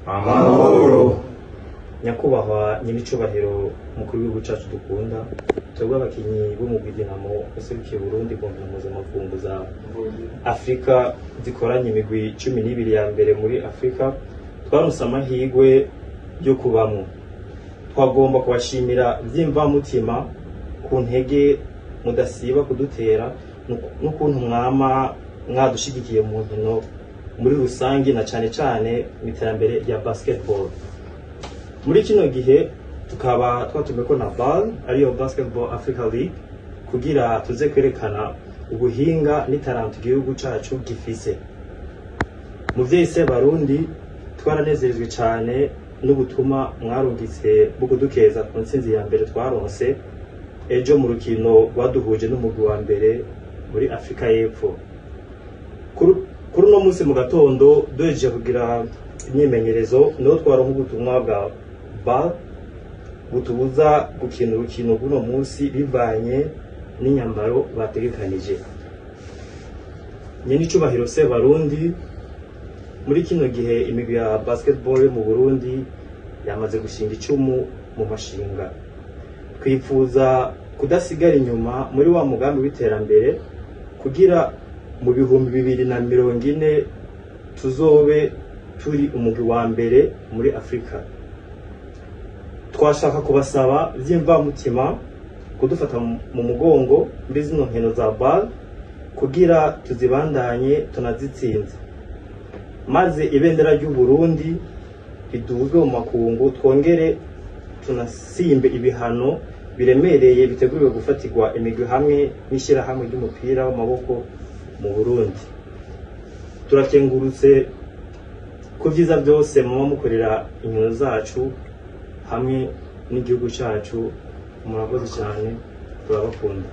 Amahoro. Nyakubahwa nyiricubahiro mukuru w'igihugu cacu dukunda, twebwe abakinyi b'umugwi Dinamo userukiye Burundi ku nkino mpuzamakungu za Afrika zikoranye imigwi 12 ya mbere muri Afrika, twaronse amahirwe yo kubamwo. Twagomba kubashimira vy'imvamutima ku ntege mudasiba kudutera n'ukuntu mwama mwadushigikiye mu nkino muri rusangi na cane cane mu iterambere rya basketball. Muri kino gihe tukaba twatumweko na BAL, ariyo Basketball Africa League, kugira tuze kwerekana ubuhinga n'itaranto igihugu cacu gifise. Muvyeyi se Barundi, twaranezerejwe cane n'ubutumwa mwarungitse bwo kudukeza ku ntsinzi ya mbere twaronse ejo mu rukino rwaduhuje n'umugwi wa mbere muri Afrika y'Epfo. Kuri uno munsi mu gatondo duhejeje kugira imyimenyerezo, niho twaronka ubutumwa bwa BAL butubuza gukina urukino rw'uno munsi bivanye n'inyambaro bategekanije. Nyenicubahiro se Barundi, muri kino gihe imigwi ya basketball yo mu Burundi yamaze gushinga icumu mu mashinga. Twifuza kudasigara inyuma muri wa mugambi w'iterambere kugira mu 2040 tuzobe turi umugwi wa mbere muri Afrika. Twashaka kubasaba vy'imvamutima kudufata mu mugongo muri zino nkino za BAL kugira tuzibandanye tunazitsinze, maze ibendera ry'u Burundi riduzwe mu makungu, twongere tunasimbe ibihano biremereye biteguriwe gufatirwa imigwi hamwe n'ishirahamwe ry'umupira w'amaboko mu Burundi. Turakengurutse ku vyiza byose muba mukorera inkino zacu hamwe n'igihugu cacu. Murakoze cyane, turabakunda.